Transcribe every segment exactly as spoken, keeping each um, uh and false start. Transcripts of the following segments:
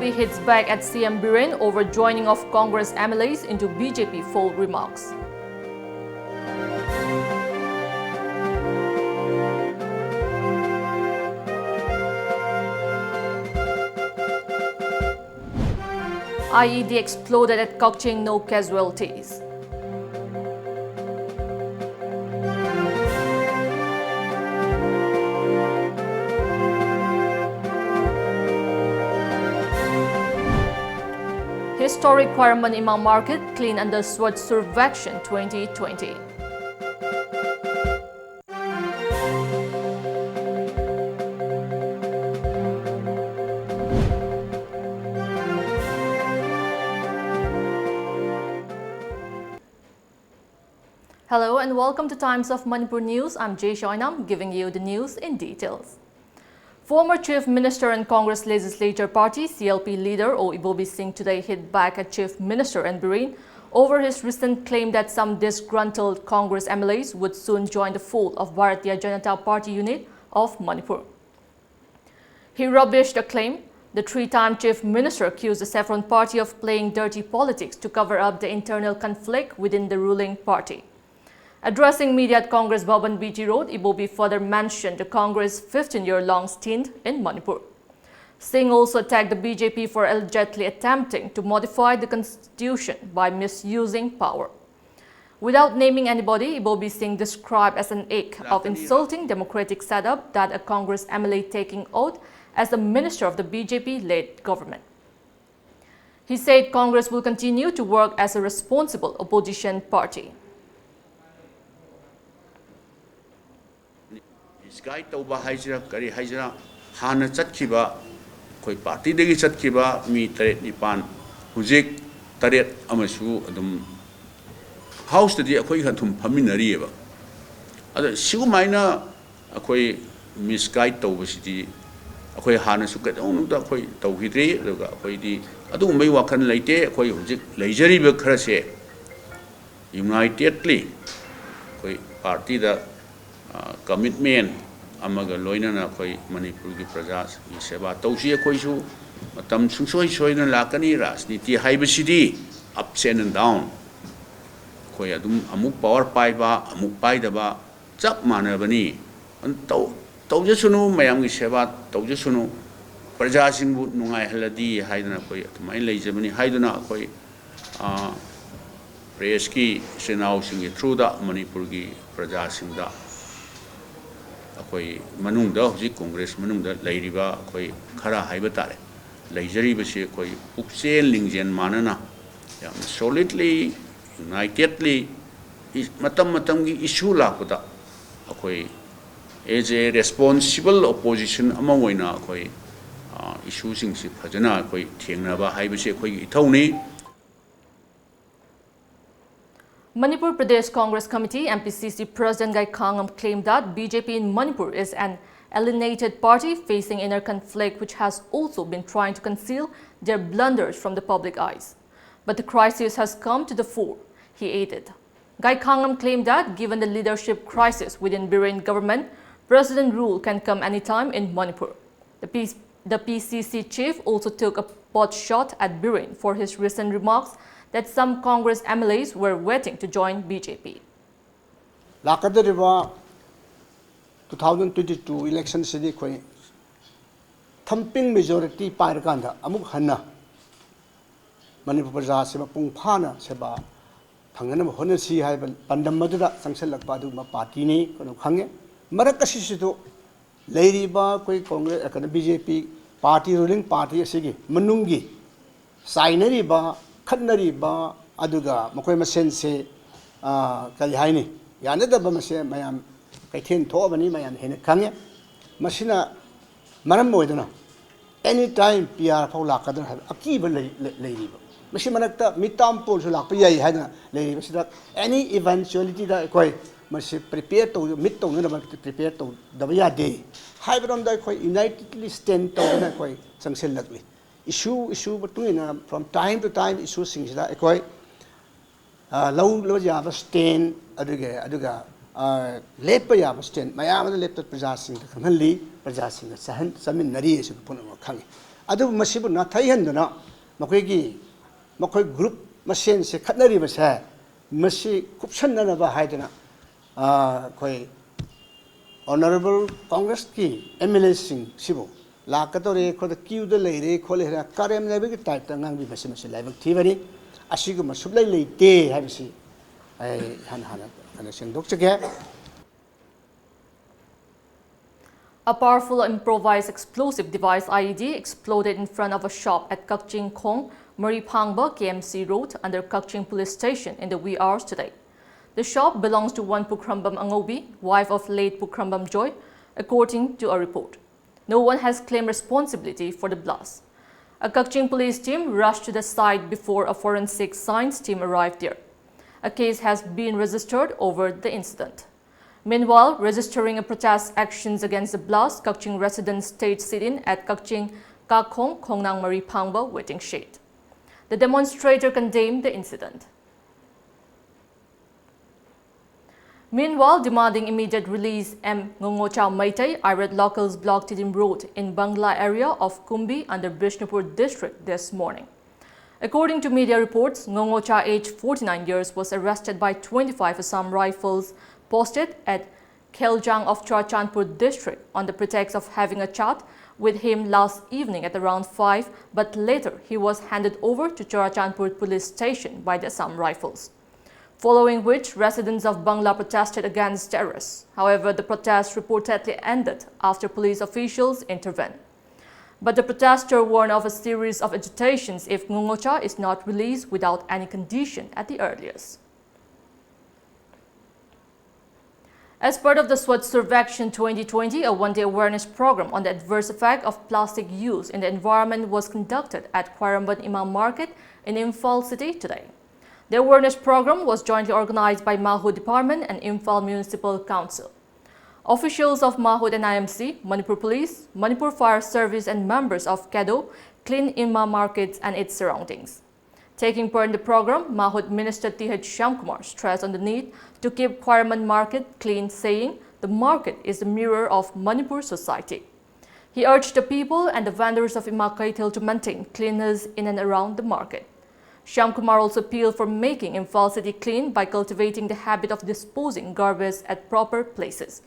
Hits back at C M Biren over joining of Congress M L As into B J P fold, remarks. I E D exploded at Kakching, no casualties. Historic Khwaram Imang Market clean under Swachh Survekshan twenty twenty. Hello and welcome to Times of Manipur News. I'm Jay Shoinam, giving you the news in details. Former Chief Minister and Congress Legislature Party, C L P, leader O Ibobi Singh today hit back at Chief Minister N Biren over his recent claim that some disgruntled Congress M L As would soon join the fold of Bharatiya Janata Party unit of Manipur. He rubbished the claim. The three-time Chief Minister accused the Saffron Party of playing dirty politics to cover up the internal conflict within the ruling party. Addressing media at Congress Bhavan, B G Road, Ibobi further mentioned the Congress fifteen-year-long stint in Manipur. Singh also attacked the B J P for allegedly attempting to modify the constitution by misusing power. Without naming anybody, Ibobi Singh described as an act of insulting democratic setup that a Congress M L A taking oath as the minister of the B J P-led government. He said Congress will continue to work as a responsible opposition party. Misguide ꯇꯧꯕ ꯍꯥꯏꯁꯤꯔꯥ ꯀꯔꯤ ꯍꯥꯏꯁꯤꯔꯥ, ꯍꯥꯟꯅ ꯆꯠꯈꯤꯕ ꯑꯩꯈꯣꯏ ꯄꯥꯔꯇꯤꯗꯒꯤ ꯆꯠꯈꯤꯕ ꯃꯤ ꯇꯔꯦꯠ ꯅꯤꯄꯥꯟ, ꯍꯧꯖꯤꯛ ꯇꯔꯦꯠ ꯑꯃꯁꯨ ꯑꯗꯨꯝ ꯍꯥꯎꯁꯇꯗꯤ ꯑꯩꯈꯣꯏꯒ ꯑꯗꯨꯝ ꯐꯝꯃꯤꯟꯅꯔꯤꯑꯕ꯫ ꯑꯗ ꯁꯤꯒꯨꯃꯥꯏꯅ ꯑꯩꯈꯣꯏ ꯃꯤꯁꯒꯥꯏꯗ ꯇꯧꯕꯁꯤꯗꯤ ꯑꯩꯈꯣꯏ ꯍꯥꯟꯅꯁꯨ ꯀꯩꯗꯧꯅꯨꯡꯗ ꯑꯩꯈꯣꯏ ꯇꯧꯈꯤꯗ꯭ꯔꯤ꯫ ꯑꯗꯨꯒ ꯑꯩꯈꯣꯏꯗꯤ ꯑꯗꯨꯒꯨꯝꯕꯒꯤ ꯋꯥꯈꯜ ꯂꯩꯇꯦ꯫ ꯑꯩꯈꯣꯏ ꯍꯧꯖꯤꯛ ꯂꯩꯖꯔꯤꯕ ꯈꯔꯁꯦ ꯌꯨꯅꯥꯏꯇꯦꯗꯂꯤ ꯑꯩꯈꯣꯏ ꯄꯥꯔꯇꯤꯗ ꯀꯃꯤꯠꯃꯦꯟ ꯑꯃꯒ ꯂꯣꯏꯅꯅ ꯑꯩꯈꯣꯏ ꯃꯅꯤꯄꯨꯔꯒꯤ ꯄ꯭ꯔꯖꯥꯒꯤ ꯁꯦꯕꯥ ꯇꯧꯁꯤ꯫ ꯑꯩꯈꯣꯏꯁꯨ ꯃꯇꯝ ꯁꯨꯡꯁꯣꯏ ꯁꯣꯏꯗꯅ ꯂꯥꯛꯀꯅꯤ꯫ ꯔꯥꯖꯅꯤꯇꯤ ꯍꯥꯏꯕꯁꯤꯗꯤ ups and down, ꯑꯩꯈꯣꯏ ꯑꯗꯨꯝ ꯑꯃꯨꯛ ꯄꯥꯋꯔ ꯄꯥꯏꯕ, ꯑꯃꯨꯛ ꯄꯥꯏꯗꯕ ꯆꯞ ꯃꯥꯟꯅꯕꯅꯤ꯫ ꯇꯧ-, ꯇꯧꯖꯁꯅꯨ, ꯃꯌꯥꯝꯒꯤ ꯁꯦꯕꯥ ꯇꯧꯖꯁꯅꯨ, ꯄ꯭ꯔꯖꯥꯁꯤꯡꯕꯨ ꯅꯨꯡꯉꯥꯏꯍꯜꯂꯗꯤ ꯍꯥꯏꯗꯅ ꯑꯩꯈꯣꯏ ꯑꯗꯨꯃꯥꯏꯅ ꯂꯩꯖꯕꯅꯤ꯫ ꯍꯥꯏꯗꯨꯅ ꯑꯩꯈꯣꯏ, ꯑ, ꯄ꯭ꯔꯦꯁꯀꯤ ꯏꯆꯤꯟ ꯏꯅꯥꯎꯁꯤꯡꯒꯤ ꯊ꯭ꯔꯨꯗ ꯃꯅꯤꯄꯨꯔꯒꯤ ꯄ꯭ꯔꯖꯥꯁꯤꯡꯗ ꯑꯩꯈꯣꯏ ꯃꯅꯨꯡꯗ, ꯍꯧꯖꯤꯛ ꯀꯣꯡꯒ꯭ꯔꯦꯁ ꯃꯅꯨꯡꯗ ꯂꯩꯔꯤꯕ ꯑꯩꯈꯣꯏ ꯈꯔ ꯍꯥꯏꯕ ꯇꯥꯔꯦ, ꯂꯩꯖꯔꯤꯕꯁꯤ ꯑꯩꯈꯣꯏ ꯄꯨꯛꯆꯦꯜ ꯂꯤꯡꯖꯦꯜ ꯃꯥꯟꯅꯅ ꯌꯥꯝꯅ solidly, unitedly, ꯏ-, ꯃꯇꯝ ꯃꯇꯝꯒꯤ issue ꯂꯥꯛꯄꯗ ꯑꯩꯈꯣꯏ as a responsible opposition ꯑꯃ ꯑꯣꯏꯅ ꯑꯩꯈꯣꯏ, ꯑ, issueꯁꯤꯡꯁꯤ ꯐꯖꯅ ꯑꯩꯈꯣꯏ ꯊꯦꯡꯅꯕ ꯍꯥꯏꯕꯁꯤ ꯑꯩꯈꯣꯏꯒꯤ ꯏꯊꯧꯅꯤ꯫ Manipur Pradesh Congress Committee, M P C C, President Gaikhangam claimed that B J P in Manipur is an alienated party facing inner conflict, which has also been trying to conceal their blunders from the public eyes. But the crisis has come to the fore, he added. Gaikhangam claimed that given the leadership crisis within Biren government, president rule can come anytime in Manipur. The, P- the P C C chief also took a pot shot at Biren for his recent remarks that some Congress M L As were waiting to join B J P. ꯂꯥꯛꯀꯗꯧꯔꯤꯕ two thousand twenty two electionꯁꯤꯗꯤ ꯑꯩꯈꯣꯏ thumping majority ꯄꯥꯏꯔꯀꯥꯟꯗ ꯑꯃꯨꯛ ꯍꯟꯅ ꯃꯅꯤꯄꯨꯔ ꯄ꯭ꯔꯖꯥꯁꯦ ꯃꯄꯨꯡ ꯐꯥꯅ ꯁꯦꯕꯥ ꯐꯪꯅꯅꯕ ꯍꯣꯠꯅꯁꯤ ꯍꯥꯏꯕ ꯄꯥꯟꯗꯝ ꯑꯗꯨꯗ ꯆꯪꯁꯤꯜꯂꯛꯄ ꯑꯗꯨꯒꯨꯝꯕ partyꯅꯤ ꯀꯩꯅꯣ ꯈꯪꯉꯦ꯫ ꯃꯔꯛ ꯑꯁꯤꯁꯤꯗ ꯂꯩꯔꯤꯕ ꯑꯩꯈꯣꯏ ꯀꯣꯡꯒ꯭ꯔꯦꯁ, ꯀꯩꯅꯣ, B J P party, ruling party ꯑꯁꯤꯒꯤ ꯃꯅꯨꯡꯒꯤ ꯆꯥꯏꯅꯔꯤꯕ, ꯈꯠꯅꯔꯤꯕ, ꯑꯗꯨꯒ ꯃꯈꯣꯏ ꯃꯁꯦꯟꯁꯦ, ꯑ, ꯀꯔꯤ ꯍꯥꯏꯅꯤ, ꯌꯥꯅꯗꯕ ꯃꯁꯦ ꯃꯌꯥꯝ ꯀꯩꯊꯦꯜ ꯊꯣꯛꯑꯕꯅꯤ, ꯃꯌꯥꯝ ꯍꯦꯟꯅ ꯈꯪꯉꯦ꯫ ꯃꯁꯤꯅ ꯃꯔꯝ ꯑꯣꯏꯗꯨꯅ any time P R ꯐꯥꯎ ꯂꯥꯛꯀꯗ꯭ꯔꯥ ꯍꯥꯏꯕ ꯑꯀꯤꯕ ꯂꯩ-, ꯂꯩ-, ꯂꯩꯔꯤꯕ꯫ ꯃꯁꯤ ꯃꯔꯛꯇ ꯃꯤꯇꯥꯝꯄꯣꯜꯁꯨ ꯂꯥꯛꯄ ꯌꯥꯏ ꯍꯥꯏꯗꯅ ꯂꯩꯔꯤꯕꯁꯤꯗ, any eventualityꯗ ꯑꯩꯈꯣꯏ ꯃꯁꯤ prepare ꯇꯧ-, meet ꯇꯧꯅꯅꯕ prepare ꯇꯧꯗꯕ ꯌꯥꯗꯦ ꯍꯥꯏꯕꯔꯣꯝꯗ ꯑꯩꯈꯣꯏ unitedly stand ꯇꯧꯗꯨꯅ ꯑꯩꯈꯣꯏ ꯆꯪꯁꯤꯜꯂꯛꯂꯤ꯫ Issue, issue ꯃꯇꯨꯡ ꯏꯟꯅ from time to time issueꯁꯤꯡꯁꯤꯗ ꯑꯩꯈꯣꯏ, ꯑ, ꯂꯧꯕ ꯌꯥꯕ stand, ꯑꯗꯨꯒ, ꯑꯗꯨꯒ, ꯑ, ꯂꯦꯞꯄ ꯌꯥꯕ stand ꯃꯌꯥꯝ ꯑꯃ ꯂꯦꯞꯇ ꯄ꯭ꯔꯖꯥꯁꯤꯡꯗ ꯈꯪꯍꯜꯂꯤ, ꯄ꯭ꯔꯖꯥꯁꯤꯡꯒ ꯆꯥꯍꯟ-, ꯆꯠꯃꯤꯟꯅꯔꯤ ꯍꯥꯏꯁꯤ ꯄꯨꯝꯅꯃꯛ ꯈꯪꯉꯤ꯫ ꯑꯗꯨꯕꯨ ꯃꯁꯤꯕꯨ ꯅꯥꯊꯩꯍꯟꯗꯨꯅ ꯃꯈꯣꯏꯒꯤ, ꯃꯈꯣꯏ group ꯃꯁꯦꯟꯁꯦ ꯈꯠꯅꯔꯤꯕꯁꯦ, ꯃꯁꯤ ꯀꯨꯞꯁꯟꯅꯅꯕ ꯍꯥꯏꯗꯅ, ꯑ, ꯑꯩꯈꯣꯏ honourable Congressꯀꯤ MLAꯁꯤꯡꯁꯤꯕꯨ ꯂꯥꯛꯀꯗꯧꯔꯦ, ꯑꯩꯈꯣꯏꯗ queueꯗ ꯂꯩꯔꯦ ꯈꯣꯠꯂꯦ ꯍꯥꯏꯅ ꯀꯔꯦꯝꯅꯕꯒꯤ typeꯇ ꯉꯥꯡꯕꯤꯕꯁꯤ, ꯃꯁꯤ ꯂꯥꯏꯕꯛ ꯊꯤꯕꯅꯤ꯫ ꯑꯁꯤꯒꯨꯝꯕ ꯁꯨꯛꯂꯩ ꯂꯩꯇꯦ ꯍꯥꯏꯕꯁꯤ ꯑꯩ ꯏꯍꯥꯟ ꯍꯥꯟꯅ ꯀꯩꯅꯣ ꯁꯦꯡꯗꯣꯛꯆꯒꯦ꯫ A powerful improvised explosive device, I E D, exploded in front of a shop at Kakching Khong, Mariphangba K M C Road, under Kakching Police Station in the wee hours today. The shop belongs to one Pukhrambam Angobi, wife of late Pukhrambam Joy, according to a report. No one has claimed responsibility for the blast. A Kakching police team rushed to the site before a forensic science team arrived there. A case has been registered over the incident. Meanwhile, registering a protest actions against the blast, Kakching residents stayed sit-in at Kakching Kakhong Khongnang Mariphangba waiting shed. The demonstrator condemned the incident. Meanwhile, demanding immediate release M Ngongocha Meitei, I R E D locals blocked Tiddim Road in Bangla area of Kumbi under Bishnupur district this morning. According to media reports, Ngongocha, aged forty-nine years, was arrested by twenty-five Assam Rifles posted at Kheljang of Churachandpur district on the pretext of having a chat with him last evening at around five, but later he was handed over to Churachandpur police station by the Assam Rifles. Following which, residents of Bangla protested against the arrest. However, the protest reportedly ended after police officials intervened. But the protester warned of a series of agitations if Ngongocha is not released without any condition at the earliest. As part of the Swachh Survekshan twenty twenty, a one-day awareness program on the adverse effect of plastic use in the environment was conducted at Khwairamband Imam Market in Imphal city today. The awareness program was jointly organized by Mahut Department and Imphal Municipal Council. Officials of Mahut and I M C, Manipur Police, Manipur Fire Service and members of KADO cleaned Imam Markets and its surroundings. Taking part in the program, Mahut Minister Th Shyamkumar stressed on the need to keep Khwairamband Market clean, saying the market is the mirror of Manipur society. He urged the people and the vendors of Ima Keithel to maintain cleanliness in and around the market. Shyam Kumar also appealed for making Imphal city clean by cultivating the habit of disposing garbage at proper places.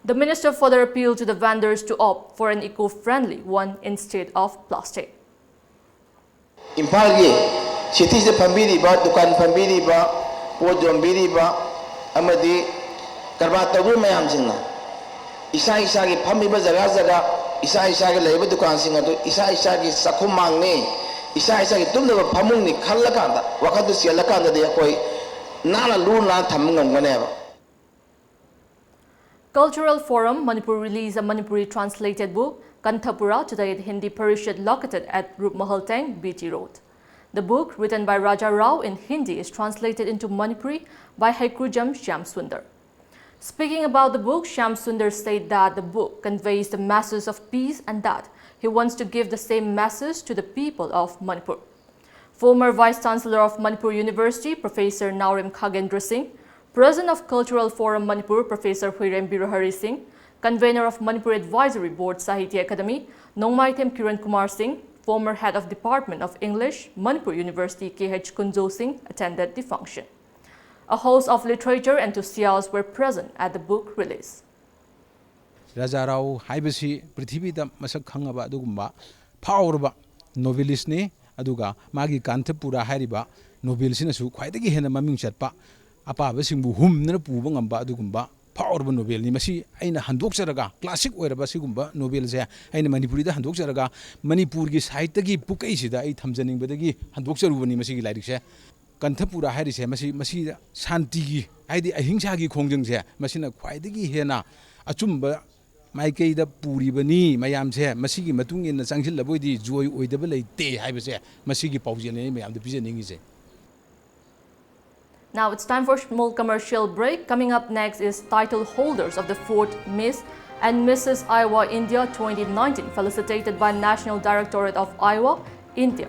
The minister further appealed to the vendors to opt for an eco-friendly one instead of plastic. ꯏꯝꯐꯥꯜꯒꯤ ꯁꯤꯇꯤꯁꯤꯗ ꯐꯝꯕꯤꯔꯤꯕ, ꯗꯨꯀꯥꯟ ꯐꯝꯕꯤꯔꯤꯕ, ꯄꯣꯠ ꯌꯣꯟꯕꯤꯔꯤꯕ ꯑꯃꯗꯤ ꯀꯔꯕꯥꯔ ꯇꯧꯕ ꯃꯌꯥꯝꯁꯤꯡꯅ ꯏꯁꯥ ꯏꯁꯥꯒꯤ ꯐꯝꯃꯤꯕ ꯖꯒꯥ ꯖꯒꯥ, ꯏꯁꯥ ꯏꯁꯥꯒꯤ ꯂꯩꯔꯤꯕ ꯗꯨꯀꯥꯟꯁꯤꯡ ꯑꯗꯨ ꯏꯁꯥ ꯏꯁꯥꯒꯤ ꯆꯥꯛꯈꯨꯝꯃꯥꯡꯅꯤ, ꯏꯁꯥ ꯏꯁꯥꯒꯤ ꯇꯨꯝꯅꯕ ꯐꯃꯨꯡꯅꯤ ꯈꯜꯂꯀꯥꯟꯗ, ꯋꯥꯈꯜꯗꯨ ꯆꯦꯜꯂꯀꯥꯟꯗꯗꯤ ꯑꯩꯈꯣꯏ ꯅꯥꯟꯅ ꯂꯨ ꯅꯥꯟꯅ ꯊꯝꯕ ꯉꯝꯒꯅꯦꯕ꯫ Cultural Forum Manipur released a Manipuri translated book, Kanthapura, today at Hindi Parishad located at Rupmahal Teng, B T Road. The book, written by Raja Rao in Hindi, is translated into Manipuri by Haikrujam Shyam Sundar. Speaking about the book, Shyam Sundar said that the book conveys the message of peace and that he wants to give the same message to the people of Manipur. Former Vice Chancellor of Manipur University, Professor Naorem Khagendra Singh, President of Cultural Forum Manipur, Professor Huirem Birohari Singh, Convener of Manipur Advisory Board Sahitya Academy, Nongmaithem Kiran Kumar Singh, former Head of Department of English, Manipur University, K H Kunjo Singh, attended the function. A host of literature enthusiasts were present at the book release. ꯔꯥꯖꯥ ꯔꯥꯎ ꯍꯥꯏꯕꯁꯤ ꯄ꯭ꯔꯤꯊꯤꯕꯤꯗ ꯃꯁꯛ ꯈꯪꯉꯕ ꯑꯗꯨꯒꯨꯝꯕ ꯐꯥꯎꯔꯕ ꯅꯣꯚꯦꯂꯤꯁꯅꯤ꯫ ꯑꯗꯨꯒ ꯃꯥꯒꯤ ꯀꯥꯟꯊꯄꯨꯔꯥ ꯍꯥꯏꯔꯤꯕ ꯅꯣꯚꯦꯜꯁꯤꯅꯁꯨ ꯈ꯭ꯋꯥꯏꯗꯒꯤ ꯍꯦꯟꯅ ꯃꯃꯤꯡ ꯆꯠꯄ, ꯑꯄꯥꯕꯁꯤꯡꯕꯨ ꯍꯨꯝꯗꯅ ꯄꯨꯕ ꯉꯝꯕ ꯑꯗꯨꯒꯨꯝꯕ ꯐꯥꯎꯔꯕ ꯅꯣꯚꯦꯜꯅꯤ꯫ ꯃꯁꯤ ꯑꯩꯅ ꯍꯟꯗꯣꯛꯆꯔꯒ, ꯀ꯭ꯂꯥꯁꯤꯛ ꯑꯣꯏꯔꯕ ꯁꯤꯒꯨꯝꯕ ꯅꯣꯚꯦꯜꯁꯦ ꯑꯩꯅ ꯃꯅꯤꯄꯨꯔꯤꯗ ꯍꯟꯗꯣꯛꯆꯔꯒ, ꯃꯅꯤꯄꯨꯔꯒꯤ ꯁꯥꯍꯤꯠꯌꯒꯤ ꯄꯨꯀꯩꯁꯤꯗ ꯑꯩ ꯊꯝꯖꯅꯤꯡꯕꯗꯒꯤ ꯍꯟꯗꯣꯛꯆꯔꯨꯕꯅꯤ ꯃꯁꯤꯒꯤ ꯂꯥꯏꯔꯤꯛꯁꯦ꯫ ꯀꯟꯊꯄꯨꯔꯥ ꯍꯥꯏꯔꯤꯁꯦ ꯃꯁꯤ, ꯃꯁꯤꯗ ꯁꯥꯟꯇꯤꯒꯤ, ꯍꯥꯏꯗꯤ ꯑꯍꯤꯡꯁꯥꯒꯤ ꯈꯣꯡꯖꯪꯁꯦ, ꯃꯁꯤꯅ ꯈ꯭ꯋꯥꯏꯗꯒꯤ ꯍꯦꯟꯅ ꯑꯆꯨꯝꯕ ꯃꯥꯏꯀꯩꯗ ꯄꯨꯔꯤꯕꯅꯤ꯫ ꯃꯌꯥꯝꯁꯦ ꯃꯁꯤꯒꯤ ꯃꯇꯨꯡ ꯏꯟꯅ ꯆꯪꯁꯤꯜꯂꯕ ꯑꯣꯏꯗꯤ ꯖꯣꯏ ꯑꯣꯏꯗꯕ ꯂꯩꯇꯦ ꯍꯥꯏꯕꯁꯦ ꯃꯁꯤꯒꯤ ꯄꯥꯎꯖꯦꯜꯅꯤ ꯑꯩ ꯃꯌꯥꯝꯗ ꯄꯤꯖꯅꯤꯡꯉꯤꯁꯦ꯫ Now it's time for small commercial break. Coming up next is title holders of the fourth Miss and Missus Iowa India twenty nineteen, felicitated by National Directorate of Iowa, India.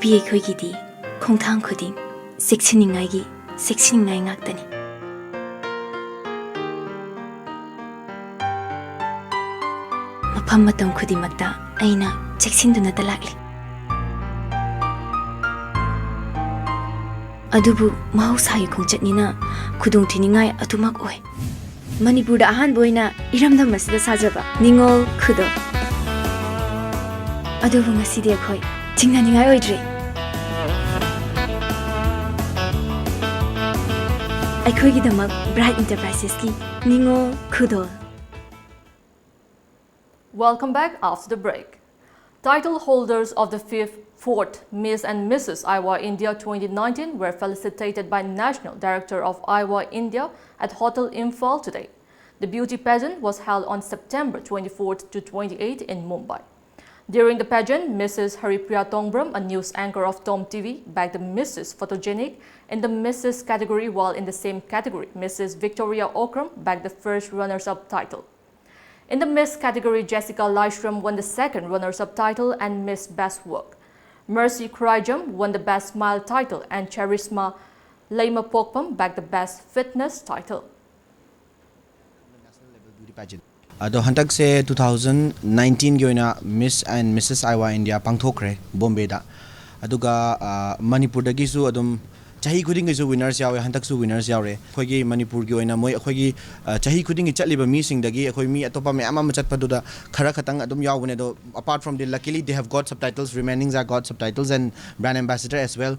ꯑꯩꯈꯣꯏꯒꯤꯗꯤ ꯈꯣꯡꯊꯥꯡ ꯈꯨꯗꯤꯡ ꯆꯦꯛꯁꯤꯟꯅꯤꯡꯉꯥꯏꯒꯤ ꯆꯦꯛꯁꯤꯟꯅꯤꯡꯉꯥꯏ ꯉꯥꯛꯇꯅꯤ꯫ ꯃꯐꯝ ꯃꯇꯝ ꯈꯨꯗꯤꯡꯃꯛꯇ ꯑꯩꯅ ꯆꯦꯛꯁꯤꯟꯗꯨꯅꯇ ꯂꯥꯛꯂꯤ꯫ ꯑꯗꯨꯕꯨ ꯃꯍꯧꯁꯥꯒꯤ ꯈꯣꯡꯆꯠꯅꯤꯅ ꯈꯨꯗꯣꯡꯊꯤꯅꯤꯡꯉꯥꯏ ꯑꯗꯨꯃꯛ ꯑꯣꯏ꯫ ꯃꯅꯤꯄꯨꯔꯗ ꯑꯍꯥꯟꯕ ꯑꯣꯏꯅ ꯏꯔꯝꯗꯝ ꯑꯁꯤꯗ ꯁꯥꯖꯕ ꯅꯤꯉꯣꯜ ꯈꯨꯗꯣꯜ꯫ ꯑꯗꯨꯕꯨ ꯉꯁꯤꯗꯤ ꯑꯩꯈꯣꯏ ꯆꯤꯡꯅꯅꯤꯡꯉꯥꯏ ꯑꯣꯏꯗ꯭ꯔꯦ꯫ ꯑꯩꯈꯣꯏꯒꯤꯗꯃꯛ Bright Enterprisesꯀꯤ ꯅꯤꯉꯣꯜ ꯈꯨꯗꯣꯜ꯫ Welcome back after the break. Title holders of the fifth, fourth Miss and Missus Iowa India twenty nineteen were felicitated by National Director of Iowa India at Hotel Imphal today. The beauty pageant was held on September twenty-fourth to twenty-eighth in Mumbai. During the pageant, Missus Haripriya Tongbram, a news anchor of Tom T V, bagged the Missus Photogenic in the Missus category, while in the same category, Missus Victoria Okram bagged the first runners-up title. In the Miss category, Jessica Laishram won the second runners-up title and Miss Best Work. Mercy Khuraijam won the Best Smile title and Charisma Leimapokpam bagged the Best Fitness title. ꯑꯗꯣ ꯍꯟꯗꯛꯁꯦ two thousand nineteenꯒꯤ ꯑꯣꯏꯅ Miss and Missus Iowa India ꯄꯥꯡꯊꯣꯛꯈ꯭ꯔꯦ ꯕꯣꯝꯕꯦꯗ꯫ ꯑꯗꯨꯒ ꯃꯅꯤꯄꯨꯔꯗꯒꯤꯁꯨ ꯑꯗꯨꯝ ꯆꯍꯤ ꯈꯨꯗꯤꯡꯒꯤꯁꯨ winners ꯌꯥꯎꯋꯦ, ꯍꯟꯗꯛꯁꯨ winners ꯌꯥꯎꯔꯦ꯫ ꯑꯩꯈꯣꯏꯒꯤ ꯃꯅꯤꯄꯨꯔꯒꯤ ꯑꯣꯏꯅ ꯃꯣꯏ ꯑꯩꯈꯣꯏꯒꯤ ꯆꯍꯤ ꯈꯨꯗꯤꯡꯒꯤ ꯆꯠꯂꯤꯕ ꯃꯤꯁꯤꯡꯗꯒꯤ ꯑꯩꯈꯣꯏ ꯃꯤ ꯑꯇꯣꯞꯄ ꯃꯌꯥꯝ ꯑꯃ ꯆꯠꯄꯗꯨꯗ ꯈꯔ ꯈꯛꯇꯪ ꯑꯗꯨꯝ ꯌꯥꯎꯕꯅꯦ꯫ ꯑꯗꯣ apart from the, luckily they have got subtitles, remainings are got subtitles and brand ambassador as well.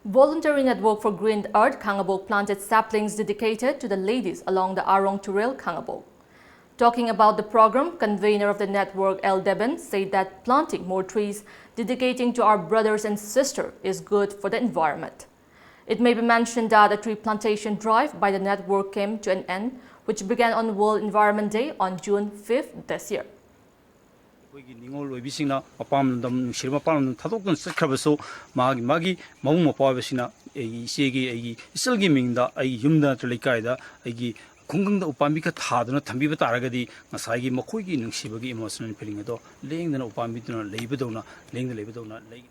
Voluntary Network for Green Earth Khangabok planted saplings dedicated to the ladies along the Arong Turel Khangabok. Talking about the program, convener of the network L Deben said that planting more trees dedicating to our brothers and sisters is good for the environment. It may be mentioned that a tree plantation drive by the network came to an end, which began on World Environment Day on June fifth this year. ꯑꯩꯈꯣꯏꯒꯤ ꯅꯤꯉꯣꯜ ꯑꯣꯏꯕꯤꯁꯤꯡꯅ ꯃꯄꯥꯝ ꯂꯝꯗꯝ ꯅꯨꯡꯁꯤꯔꯕ ꯃꯄꯥꯝ ꯂꯝꯗꯝ ꯊꯥꯗꯣꯛꯇꯨꯅ ꯆꯠꯈ꯭ꯔꯕꯁꯨ ꯃꯥꯒꯤ ꯃꯥꯒꯤ ꯃꯕꯨꯡ ꯃꯧꯄ꯭ꯋꯥ ꯑꯣꯏꯕꯁꯤꯅ ꯑꯩꯒꯤ ꯏꯆꯦꯒꯤ ꯑꯩꯒꯤ ꯏꯆꯜꯒꯤ ꯃꯤꯡꯗ ꯑꯩꯒꯤ ꯌꯨꯝꯗ ꯅꯠꯇ꯭ꯔꯒ ꯂꯩꯀꯥꯏꯗ ꯑꯩꯒꯤ ꯈꯨꯡꯒꯪꯗ ꯎꯄꯥꯝꯕꯤ ꯈꯔ ꯊꯥꯗꯨꯅ ꯊꯝꯕꯤꯕ ꯇꯥꯔꯒꯗꯤ ꯉꯁꯥꯏꯒꯤ ꯃꯈꯣꯏꯒꯤ ꯅꯨꯡꯁꯤꯕꯒꯤ emotional feeling ꯑꯗꯣ ꯂꯦꯡꯗꯅ ꯎꯄꯥꯝꯕꯤꯗꯨꯅ ꯂꯩꯕꯗꯧꯅ, ꯂꯦꯡꯗ ꯂꯩꯕꯗꯧꯅ ꯂꯩ꯫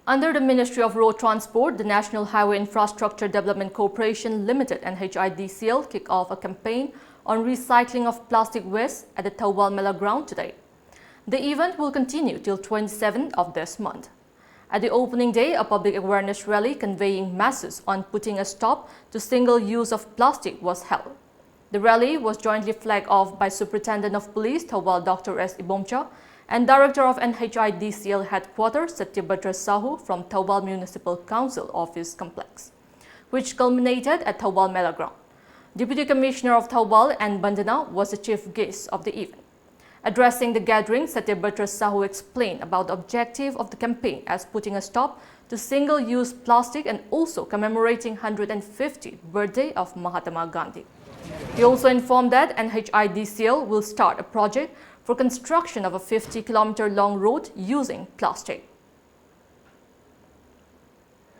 Under the Ministry of Road Transport, the National Highway Infrastructure Development Corporation Limited, N H I D C L, kicked off a campaign on recycling of plastic waste at the Thoubal Mela ground today. The event will continue till twenty-seventh of this month. At the opening day, a public awareness rally conveying messages on putting a stop to single use of plastic was held. The rally was jointly flagged off by Superintendent of Police Thoubal Doctor S Ibomcha and Director of N H I D C L Headquarters Satyabhadra Sahu from Thoubal Municipal Council Office Complex, which culminated at Thoubal Mela Ground. Deputy Commissioner of Thoubal N Bandana was the chief guest of the event. Addressing the gathering, Satyabhadra Sahu explained about the objective of the campaign as putting a stop to single-use plastic and also commemorating hundred and fiftieth birthday of Mahatma Gandhi. He also informed that N H I D C L will start a project for construction of a fifty kilometer long road using plastic.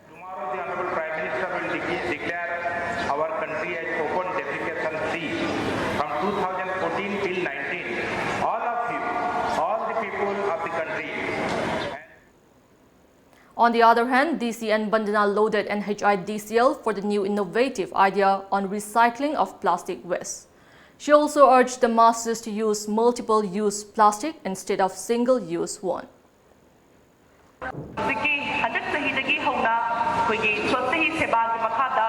Tomorrow, the Honorable Prime Minister will de- declare our country as open defecation free from two thousand fourteen till nineteen. All of you, all the people of the country, On the other hand, D C N Bandana lauded N H I D C L for the new innovative idea on recycling of plastic waste. She also urged the masses to use multiple-use plastic instead of single-use one. ꯍꯧꯖꯤꯛꯀꯤ ꯍꯟꯗꯛ ꯆꯍꯤꯗꯒꯤ ꯍꯧꯅ ꯑꯩꯈꯣꯏꯒꯤ ꯁ꯭ꯋꯁꯇ ꯍꯤ ꯁꯦꯕꯥꯒꯤ ꯃꯈꯥꯗ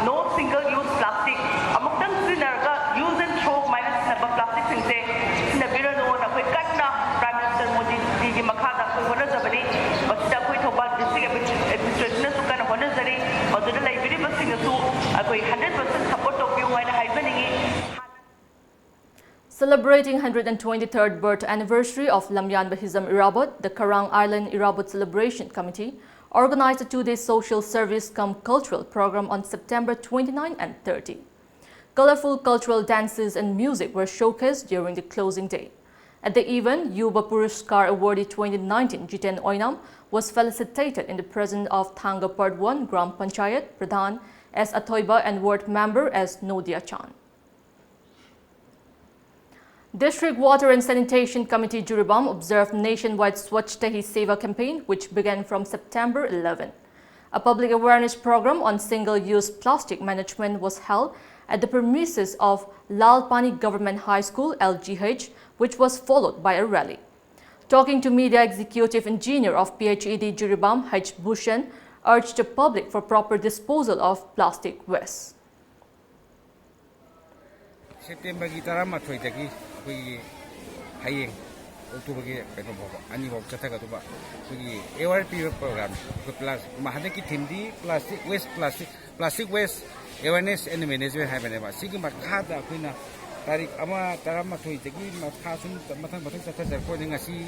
no single use plastic, ꯑꯃꯨꯛꯇꯪ ꯁꯤꯖꯤꯟꯅꯔꯒ use and throw ꯁꯨꯃꯥꯏꯅ ꯁꯤꯖꯤꯟꯅꯕ plasticꯁꯤꯡꯁꯦ ꯁꯤꯖꯤꯟꯅꯕꯤꯔꯅꯨꯅ ꯑꯩꯈꯣꯏ ꯀꯟꯅ Prime Minister ꯃꯣꯗꯤꯖꯤꯒꯤ ꯃꯈꯥꯗ ꯑꯩꯈꯣꯏ ꯍꯣꯠꯅꯖꯕꯅꯤ꯫ ꯃꯁꯤꯗ ꯑꯩꯈꯣꯏ ꯊꯧꯕꯥꯜ district administrationꯅꯁꯨ ꯀꯟꯅ ꯍꯣꯠꯅꯖꯔꯤ꯫ ꯃꯗꯨꯗ ꯂꯩꯕꯤꯔꯤꯕꯁꯤꯡꯅꯁꯨ ꯑꯩꯈꯣꯏ hundred percent support ꯇꯧꯕꯤꯌꯨ ꯍꯥꯏꯅ ꯍꯥꯏꯖꯅꯤꯡꯉꯤ꯫ Celebrating hundred and twenty-third birth anniversary of Lamyanba Hizam Irabot, the Karang Island Irabot Celebration Committee organized a two-day social service cum cultural program on September twenty-nine and thirty. Colorful cultural dances and music were showcased during the closing day. At the event, Yuva Puruskar awardee twenty nineteen Jiten Oinam was felicitated in the presence of Thanga Part one Gram Panchayat Pradhan S Athoiba and ward member S Nodia Chan. District Water and Sanitation Committee Jiribam observed nationwide Swachhata Hi Seva campaign, which began from September eleven. A public awareness program on single-use plastic management was held at the premises of Lalpani Government High School, L G H, which was followed by a rally. Talking to media, executive engineer of P H E D Jiribam, H Bhushan, urged the public for proper disposal of plastic waste. ꯁꯦꯞꯇꯦꯝꯕꯔꯒꯤ ꯇꯔꯥꯃꯥꯊꯣꯏꯗꯒꯤ ꯑꯩꯈꯣꯏꯒꯤ ꯍꯌꯦꯡ ꯑꯣꯛꯇꯣꯕꯔꯒꯤ ꯀꯩꯅꯣ ꯐꯥꯎꯕ, ꯑꯅꯤ ꯐꯥꯎꯕ ꯆꯠꯊꯒꯗꯧꯕ ꯑꯩꯈꯣꯏꯒꯤ aware ꯄꯤꯕ ꯄ꯭ꯔꯣꯒ꯭ꯔꯥꯝꯅꯤ꯫ ꯑꯩꯈꯣꯏ ꯄ꯭ꯂꯥꯁ-, ꯃꯍꯥꯛꯀꯤ ꯊꯤꯝꯗꯤ plastic waste, plastic, plastic waste awareness and management ꯍꯥꯏꯕꯅꯦꯕ꯫ ꯁꯤꯒꯤ ꯃꯈꯥꯗ ꯑꯩꯈꯣꯏꯅ ꯇꯥꯔꯤꯛ ꯑꯃ, ꯇꯔꯥꯃꯥꯊꯣꯏꯗꯒꯤ ꯃꯈꯥ ꯁꯨꯝ ꯃꯊꯪ ꯃꯊꯪ ꯆꯠꯊꯖꯔꯛꯄ ꯑꯣꯏꯅ ꯉꯁꯤ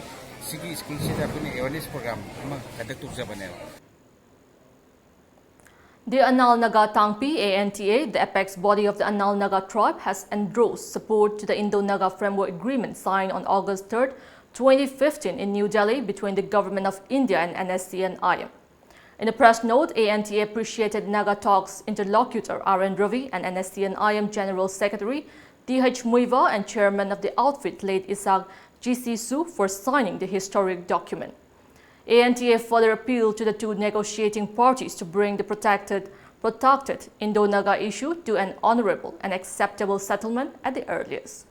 ꯁꯤꯒꯤ ꯁ꯭ꯀꯨꯜꯁꯤꯗ ꯑꯩꯈꯣꯏꯅ awareness program ꯑꯃ conduct ꯇꯧꯖꯕꯅꯦꯕ꯫ The Anal Naga Tangpi, A N T A, the apex body of the Anal Naga tribe, has endorsed support to the Indo-Naga Framework Agreement signed on August third, twenty fifteen in New Delhi between the Government of India and N S C N I M. In a press note, A N T A appreciated Naga Talks interlocutor R N Ravi and N S C N I M General Secretary T H Muivah and Chairman of the outfit, late Isaac G C Su, for signing the historic document. A N T A further appealed to the two negotiating parties to bring the protected, protracted Indo-Naga issue to an honorable and acceptable settlement at the earliest.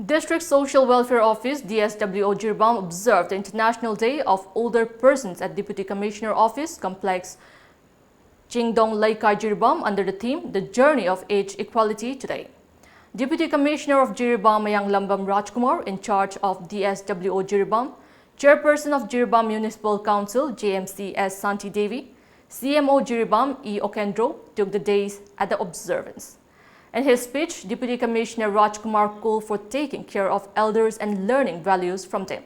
District Social Welfare Office, D S W O, Jiribam observed the International Day of Older Persons at Deputy Commissioner Office Complex, Chingdong Leikai, Jiribam, under the theme, The Journey of Age Equality Today. Deputy Commissioner of Jiribam, Mayanglambam Rajkumar, in charge of D S W O Jiribam, Chairperson of Jiribam Municipal Council, J M C, S Santi Devi, C M O Jiribam, E Okendro, took the days at the observance. In his speech, Deputy Commissioner Rajkumar called for taking care of elders and learning values from them.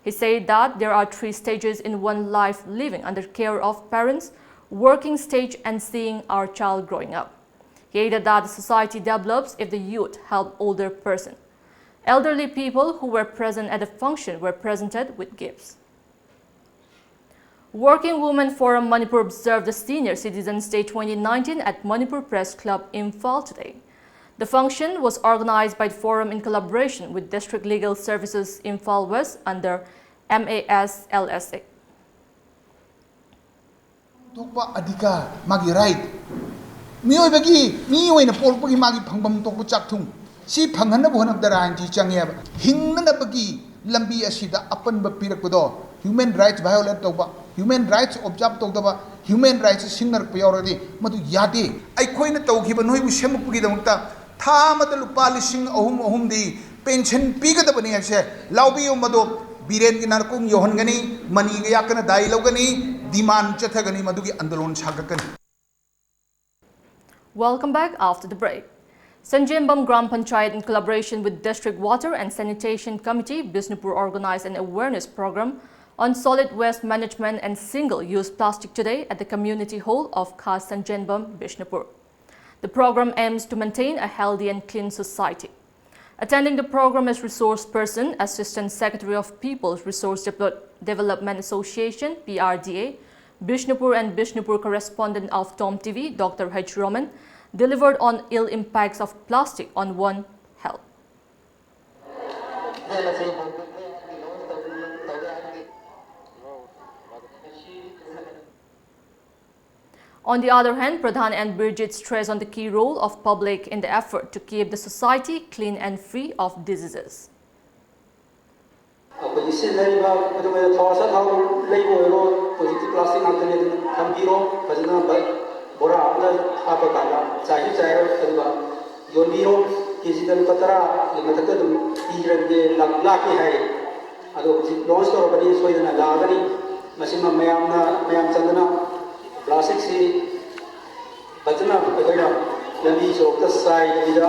He said that there are three stages in one life: living under care of parents, working stage, and seeing our child growing up. He added that the society develops if the youth help older person. Elderly people who were present at the function were presented with gifts. Working Women Forum Manipur observed the Senior Citizens Day twenty nineteen at Manipur Press Club, Imphal today. The function was organized by the Forum in collaboration with District Legal Services, Imphal West under M A S L S A. ꯊꯣꯛꯄ ꯑꯙꯤꯀꯥꯔ, ꯃꯥꯒꯤ right, ꯃꯤꯑꯣꯏꯕꯒꯤ, ꯃꯤ ꯑꯣꯏꯅ ꯄꯣꯛꯂꯛꯄꯒꯤ ꯃꯥꯒꯤ ꯐꯪꯐꯝ ꯊꯣꯛꯄ ꯆꯥꯛꯊꯨꯡ, ꯁꯤ ꯐꯪꯍꯟꯅꯕ ꯍꯣꯠꯅꯕꯗ ꯔꯥꯏꯟꯁꯤ ꯆꯪꯉꯦꯕ꯫ ꯍꯤꯡꯅꯅꯕꯒꯤ ꯂꯝꯕꯤ ꯑꯁꯤꯗ ꯑꯄꯟꯕ ꯄꯤꯔꯛꯄꯗꯣ, human rights violate ꯇꯧꯕ, human rights observe ꯇꯧꯗꯕ, human rights ꯁꯤꯡꯅꯔꯛꯄ ꯌꯥꯎꯔꯗꯤ ꯃꯗꯨ ꯌꯥꯗꯦ꯫ ꯑꯩꯈꯣꯏꯅ ꯇꯧꯈꯤꯕ ꯅꯣꯏꯕꯨ ꯁꯦꯝꯃꯛꯄꯒꯤꯗꯃꯛꯇ ꯊꯥ ꯑꯃꯗ ꯂꯨꯄꯥ ꯂꯤꯁꯤꯡ ꯑꯍꯨꯝ ꯑꯍꯨꯝꯗꯤ ꯄꯦꯟꯁꯟ ꯄꯤꯒꯗꯕꯅꯤ ꯍꯥꯏꯕꯁꯦ ꯂꯥꯎꯕꯤꯌꯨ꯫ ꯃꯗꯨ ꯕꯤꯔꯦꯟꯒꯤ ꯅꯥꯔꯀꯣꯡ ꯌꯧꯍꯟꯒꯅꯤ, ꯃꯅꯤꯒꯤ ꯌꯥꯀꯅ ꯗꯥꯏ ꯂꯧꯒꯅꯤ, ꯗꯤꯃꯥꯟ ꯆꯠꯊꯒꯅꯤ, ꯃꯗꯨꯒꯤ ꯑꯟꯗꯣꯂꯣꯟ ꯁꯥꯒꯠꯀꯅꯤ꯫ Welcome back after the break. Sanjembam Gram Panchayat, in collaboration with District Water and Sanitation Committee, Bishnupur, organized an awareness program on solid waste management and single-use plastic today at the community hall of Khas Sanjembam, Bishnupur. The program aims to maintain a healthy and clean society. Attending the program is resource person, Assistant Secretary of People's Resource Develop- Development Association, P R D A, Bishnupur and Bishnupur correspondent of Tom T V, Doctor H Roman, delivered on ill impacts of plastic on one health. On the other hand, Pradhan and Birjit stress on the key role of public in the effort to keep the society clean and free of diseases. ꯑꯩꯈꯣꯏꯒꯤ ꯁꯤꯖꯤꯟꯅꯔꯤꯕ ꯈꯨꯗꯝ ꯑꯣꯏꯅ ꯊꯥꯎ ꯁꯥ ꯊꯥꯎ ꯂꯩꯕ ꯑꯣꯏꯔꯣ, ꯍꯧꯖꯤꯛꯇꯤ ꯄ꯭ꯂꯥꯁꯇꯤꯛ ꯉꯥꯛꯇꯅꯤ, ꯑꯗꯨꯅ ꯊꯝꯕꯤꯔꯣ ꯐꯖꯅ, ꯕ- ꯕꯣꯔꯥ ꯑꯃꯗ ꯍꯥꯞꯄꯀꯥꯟꯗ ꯆꯥꯏꯁꯨ ꯆꯥꯏꯔꯣꯏ, ꯑꯗꯨꯒ ꯌꯣꯟꯕꯤꯔꯣ꯫ ꯀꯦꯖꯤꯗ ꯂꯨꯄꯥ ꯇꯔꯥꯒꯤ ꯃꯊꯛꯇ ꯑꯗꯨꯝ ꯄꯤꯔꯒꯦ, ꯂꯥꯛ- ꯂꯥꯛꯀꯦ ꯍꯥꯏ꯫ ꯑꯗꯣ ꯍꯧꯖꯤꯛ ꯂꯣꯟꯁ ꯇꯧꯔꯕꯅꯤ, ꯁꯣꯏꯗꯅ ꯂꯥꯛꯑꯒꯅꯤ꯫ ꯃꯁꯤꯃ ꯃꯌꯥꯝꯅ, ꯃꯌꯥꯝ ꯆꯪꯗꯅ ꯄ꯭ꯂꯥꯁꯇꯤꯛꯁꯤ ꯐꯖꯅ ꯑꯩꯈꯣꯏꯅ ꯂꯝꯕꯤ ꯁꯣꯔꯣꯛꯇ ꯆꯥꯏꯗꯕꯤꯗ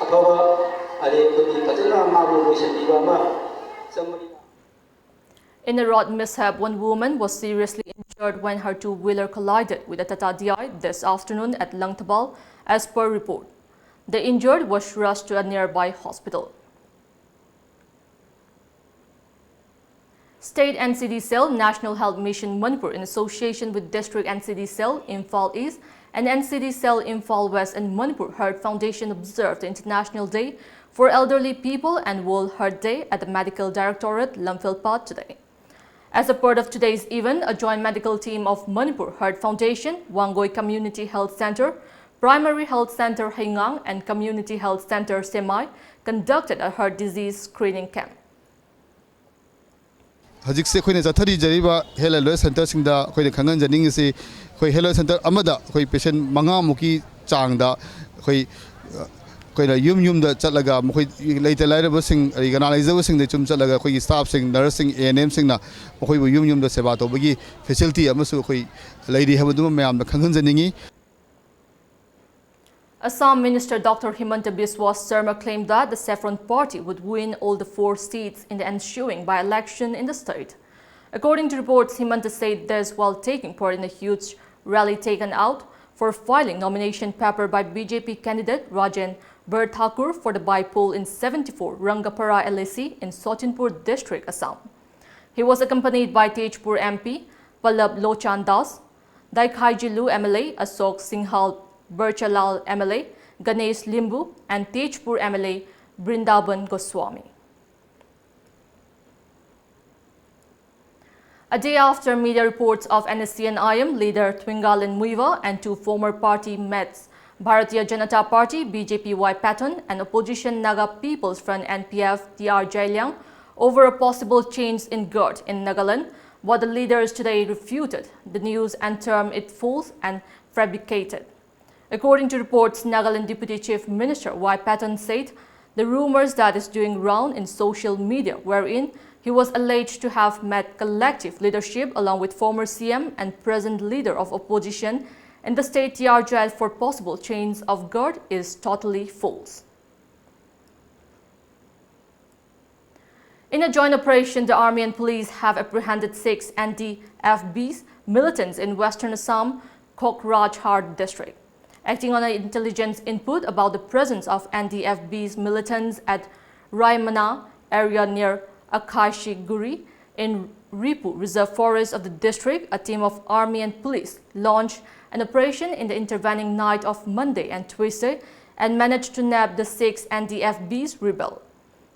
ꯑꯐꯕ, ꯑꯗꯩ ꯑꯩꯈꯣꯏꯒꯤ ꯐꯖꯅ ꯃꯥꯕꯨ ꯂꯣꯏꯁꯤꯟꯕꯤꯕ ꯑꯃ ꯆꯪꯕꯅꯤꯅ꯫ In a road mishap, one woman was seriously injured when her two-wheeler collided with a Tata D I this afternoon at Langthabal, as per report. The injured was rushed to a nearby hospital. State N C D Cell, National Health Mission Manipur, in association with District N C D Cell, Imphal East, and N C D Cell, Imphal West and Manipur Heart Foundation observed the International Day for Elderly People and World Heart Day at the Medical Directorate, Lamphel Park today. As a part of today's event, a joint medical team of Manipur Heart Foundation, Wangoi Community Health Center, Primary Health Center Heingang, and Community Health Center Semai conducted a heart disease screening camp. ꯍꯧꯖꯤꯛꯁꯦ ꯑꯩꯈꯣꯏꯅ ꯆꯠꯊꯔꯤꯖꯔꯤꯕ health and wellness centreꯁꯤꯡꯗ ꯑꯩꯈꯣꯏꯅ ꯈꯪꯍꯟꯖꯅꯤꯡꯉꯤꯁꯤ, ꯑꯩꯈꯣꯏ health and wellness centre ꯑꯃꯗ ꯑꯩꯈꯣꯏ patient ꯃꯉꯥꯃꯨꯛꯀꯤ ꯆꯥꯡꯗ ꯑꯩꯈꯣꯏ, ꯑꯩꯈꯣꯏꯅ ꯌꯨꯝ ꯌꯨꯝꯗ ꯆꯠꯂꯒ ꯃꯈꯣꯏ ꯂꯩꯇ ꯂꯥꯏꯔꯕꯁꯤꯡ, ꯑꯗꯒꯤ ꯀꯅꯥ ꯂꯩꯖꯕꯁꯤꯡꯗ ꯌꯨꯝ ꯆꯠꯂꯒ ꯑꯩꯈꯣꯏꯒꯤ staffꯁꯤꯡ, nurseꯁꯤꯡ, A N Mꯁꯤꯡꯅ ꯃꯈꯣꯏꯕꯨ ꯌꯨꯝ ꯌꯨꯝꯗ ꯁꯦꯕꯥ ꯇꯧꯕꯒꯤ facility ꯑꯃꯁꯨ ꯑꯩꯈꯣꯏ ꯂꯩꯔꯤ ꯍꯥꯏꯕꯗꯨꯃ ꯃꯌꯥꯝꯗ ꯈꯪꯍꯟꯖꯅꯤꯡꯉꯤ꯫ Assam Minister Doctor Himanta Biswa Sarma claimed that the Saffron Party would win all the four seats in the ensuing by-election in the state. According to reports, Himanta said this while taking part in a huge rally taken out for filing nomination paper by B J P candidate Rajen Borthakur for the by-poll in seventy-four Rangapara L A C in Sochanpur District, Assam. He was accompanied by Tezpur M P Pallab Lochan Das, Daikhaiji Lu M L A Ashok Singhal, Birchalal M L A Ganesh Limbu, and Tezpur M L A Brindaban Goswami. A day after media reports of N S C N I M leader Twingalin Muivah and two former party mates, Bharatiya Janata Party, B J P Y Patton, and opposition Naga People's Front, N P F, T R Jailiang, over a possible change in guard in Nagaland, but the leaders today refuted the news and termed it false and fabricated. According to reports, Nagaland Deputy Chief Minister Y Patton said the rumors that is doing round in social media, wherein he was alleged to have met collective leadership along with former C M and present leader of opposition in the state T R Jail for possible change of guard, is totally false. In a joint operation, the army and police have apprehended six N D F B's militants in western Assam, Kokrajhar district. Acting on an intelligence input about the presence of N D F B's militants at Raimana area near Akashiguri In Ripu Reserve Forest of the district, a team of army and police launched an operation in the intervening night of Monday and Tuesday and managed to nab the six N D F B's rebel.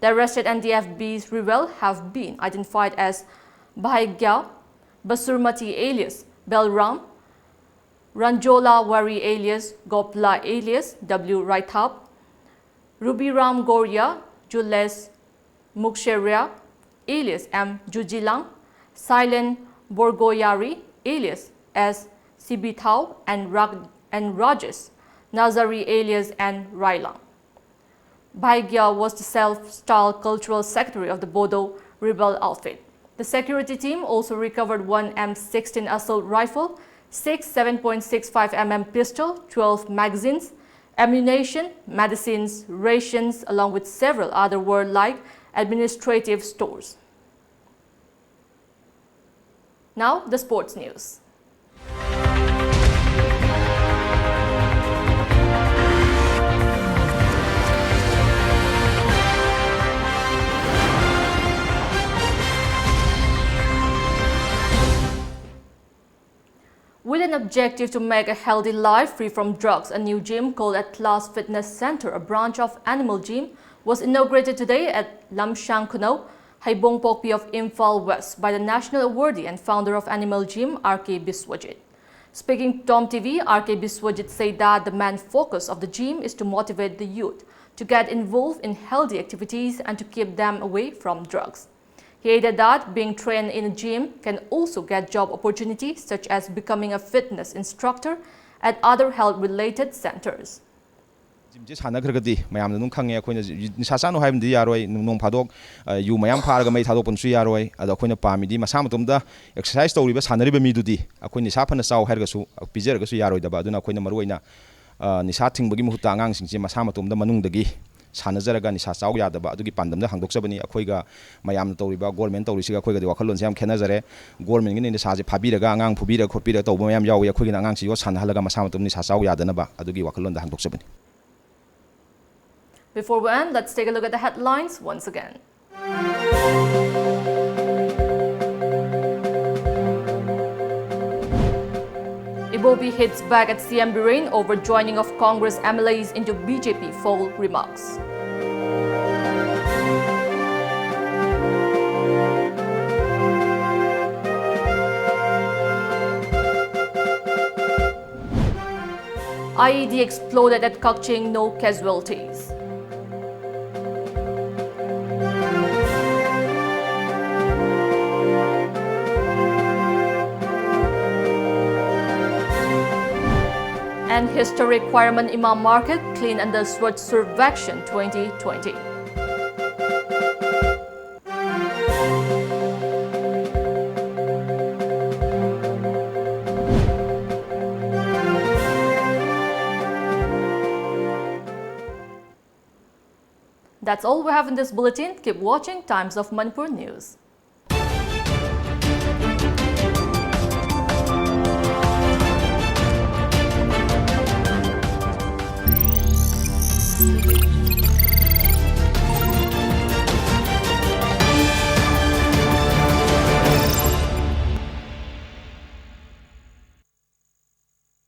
The arrested N D F B's rebel have been identified as Bhagya Basurmati alias Belram, Ranjola Wari alias Gopla alias W Raithap, Rubiram Goria, Jules Muksheria alias M Jujilang, Silent Borgoyari alias S Sibithao, and Rag- and Rajesh Nazari alias N Railang. Bhagya was the self-styled cultural secretary of the Bodo rebel outfit. The security team also recovered one M sixteen assault rifle, six seven point six five millimeter pistol, twelve magazines, ammunition, medicines, rations, along with several other warlike administrative stores. Now, the sports news. With an objective to make a healthy life free from drugs, a new gym called Atlas Fitness Center, a branch of Animal Gym, was inaugurated today at Lamshang Khunou, Heibongpokpi of Imphal West, by the national awardee and founder of Animal Gym, R K Biswajit. Speaking to Tom T V, R K Biswajit said that the main focus of the gym is to motivate the youth to get involved in healthy activities and to keep them away from drugs. He added that being trained in a gym can also get job opportunities, such as becoming a fitness instructor at other health-related centers. ꯖꯤꯝꯁꯦ ꯁꯥꯟꯅꯈ꯭ꯔꯒꯗꯤ ꯃꯌꯥꯝꯅ ꯑꯗꯨꯝ ꯈꯪꯉꯦ, ꯑꯩꯈꯣꯏꯅ G- ꯅꯤꯁꯥ ꯆꯥꯅꯨ ꯍꯥꯏꯕꯗꯤ ꯌꯥꯔꯣꯏ, ꯅꯣꯡ ꯐꯥꯗꯣꯛ ꯑ, ꯌꯨ ꯃꯌꯥꯝ ꯐꯥꯔꯒ ꯃꯩ ꯊꯥꯗꯣꯛꯄꯅꯁꯨ ꯌꯥꯔꯣꯏ꯫ ꯑꯗꯣ ꯑꯩꯈꯣꯏꯅ ꯄꯥꯝꯃꯤꯗꯤ ꯃꯁꯥ ꯃꯇꯣꯝꯗ ꯑꯦꯛꯁꯔꯁꯥꯏꯁ ꯇꯧꯔꯤꯕ, ꯁꯥꯟꯅꯔꯤꯕ ꯃꯤꯗꯨꯗꯤ ꯑꯩꯈꯣꯏ ꯅꯤꯁꯥ ꯐꯅ ꯆꯥꯎ ꯍꯥꯏꯔꯒꯁꯨ ꯄꯤꯖꯔꯒꯁꯨ ꯌꯥꯔꯣꯏꯗꯕ꯫ ꯑꯗꯨꯅ ꯑꯩꯈꯣꯏꯅ ꯃꯔꯨꯑꯣꯏꯅ ꯑ, ꯅꯤꯁꯥ ꯊꯤꯡꯕꯒꯤ ꯃꯍꯨꯠꯇ ꯑꯉꯥꯡꯁꯤꯡꯁꯦ ꯃꯁꯥ ꯃꯇꯣꯝꯗ ꯃꯅꯨꯡꯗꯒꯤ ꯁꯥꯟꯅꯖꯔꯒ ꯅꯤꯁꯥ ꯆꯥꯎ ꯌꯥꯗꯕ ꯑꯗꯨꯒꯤ ꯄꯥꯟꯗꯝꯗ ꯍꯥꯡꯗꯣꯛꯆꯕꯅꯤ꯫ ꯑꯩꯈꯣꯏꯒ ꯃꯌꯥꯝꯅ ꯇꯧꯔꯤꯕ, ꯒꯣꯔꯃꯦꯟ ꯇꯧꯔꯤꯁꯤꯒ ꯑꯩꯈꯣꯏꯒꯗꯤ ꯋꯥꯈꯜꯂꯣꯟꯁꯦ ꯌꯥꯝ ꯈꯦꯠꯅꯖꯔꯦ꯫ ꯒꯣꯔꯃꯦꯟꯒꯤꯅ ꯅꯤꯁꯥꯁꯦ ꯐꯥꯕꯤꯔꯒ ꯑꯉꯥꯡ ꯐꯨꯕꯤꯔꯒ ꯈꯣꯠꯄꯤꯔꯒ ꯇꯧꯕ ꯃꯌꯥꯝ ꯌꯥꯎꯏ꯫ ꯑꯩꯈꯣꯏꯒꯤꯅ ꯑꯉꯥꯡꯁꯤ ꯌꯣꯠ ꯁꯥꯟꯅꯍꯜꯂꯒ ꯃꯁꯥ ꯃꯇꯣꯝ ꯅꯤꯁꯥ ꯆꯥꯎ ꯌꯥꯗꯅꯕ ꯑꯗꯨꯒꯤ ꯋꯥꯈꯜꯂꯣꯟꯗ ꯍꯥꯡꯗꯣꯛꯆꯕꯅꯤ꯫ Before we end, let's take a look at the headlines once again. B P hits back at C M Biren over joining of Congress M L As into B J P, foul remarks. I E D exploded at Kakching, no casualties. And historic Khwairaman Imam Market, clean under Swachh Survekshan twenty twenty. That's all we have in this bulletin. Keep watching Times of Manipur News.